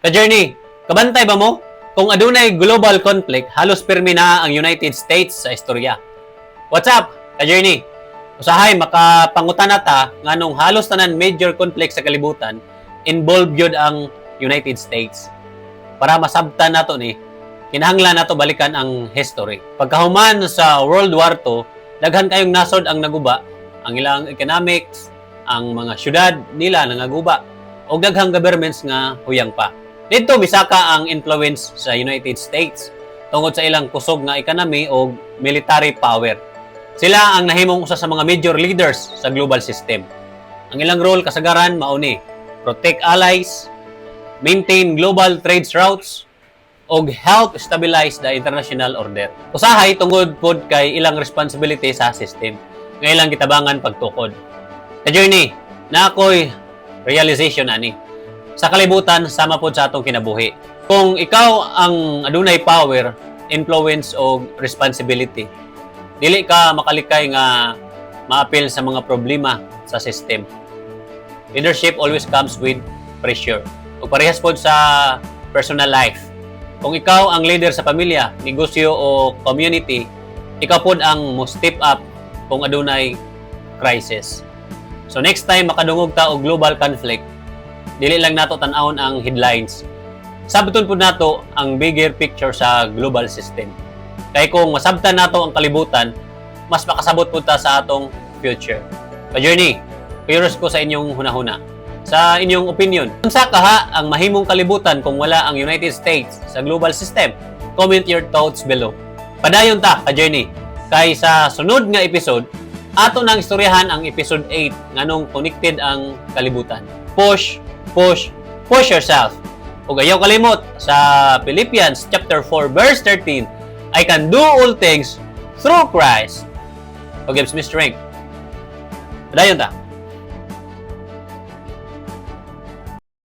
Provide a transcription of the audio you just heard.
Ka-journey, kabantay ba mo? Kung adunay global conflict, halos pirmi na ang United States sa istorya. What's up, ka-journey? Usahay makapangutana ta nganong halos tanan major conflict sa kalibutan involved gyud ang United States. Para masabtan nato ni, kinahanglan nato balikan ang history. Pagkahuman sa World War II, daghan kayong nasod ang naguba, ang ilang economics, ang mga syudad nila nangaguba, og daghang governments nga huyang pa. Didto misaka ang influence sa United States tungod sa ilang kusog nga economy o military power. Sila ang nahimong usa sa mga major leaders sa global system. Ang ilang role kasagaran mao ni protect allies, maintain global trade routes, og help stabilize the international order. Usahay tungod pod kay ilang responsibility sa system nga ilang gitabangan pagtukod. Ka-journey, naa ko'y realization ani sa kalibutan sama pod sa atong kinabuhi. Kung ikaw ang adunay power, influence o responsibility, dili ka makalikay nga maapil sa mga problema sa system. Leadership always comes with pressure. Ug parehas pod sa personal life. Kung ikaw ang leader sa pamilya, negosyo o community, ikaw pod ang mo step up kung adunay crisis. So next time makadungog ta og global conflict, dili lang nato tan-awon ang headlines. Sabton pud nato ang bigger picture sa global system. Kay kung masabtan nato ang kalibutan, mas makasabot pud ta sa atong future. Ka-journey, curious ko sa inyong hunahuna. Sa inyong opinion, unsa kaha ang mahimong kalibutan kung wala ang United States sa global system? Comment your thoughts below. Padayon ta, ka-journey. Kay sa sunod nga episode, ato nang istoryahan ang episode 8, nganong connected ang kalibutan. Push, push, push yourself. Ug ayaw kalimot sa Philippians chapter 4 verse 13, "I can do all things through Christ who gives me strength." Padayon ta.